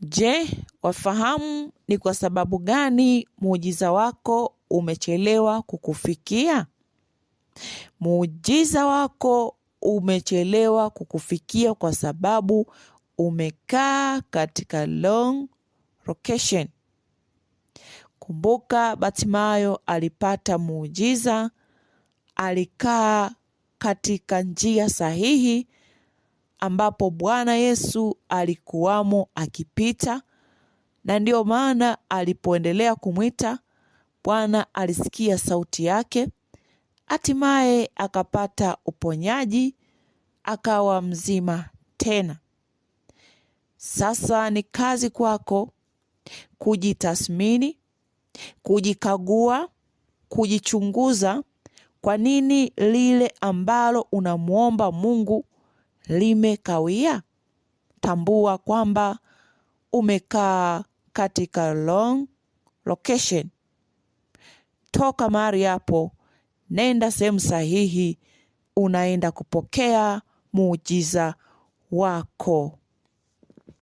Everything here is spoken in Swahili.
Je, wafahamu ni kwa sababu gani muujiza wako umechelewa kukufikia? Muujiza wako umechelewa kukufikia kwa sababu umekaa katika long location. Kumbuka, Batimayo alipata muujiza, alikaa katika njia sahihi ambapo Bwana Yesu alikuwamo akipita, na ndiyo maana alipoendelea kumwita Bwana alisikia sauti yake, hatimaye akapata uponyaji, akawa mzima tena. Sasa ni kazi kwako kujitathmini, kujikagua, kujichunguza, kwa nini lile ambalo unamwomba Mungu limekawia? Tambua kwamba umekaa katika long location. Toka mahali hapo, nenda sehemu sahihi, unaenda kupokea muujiza wako.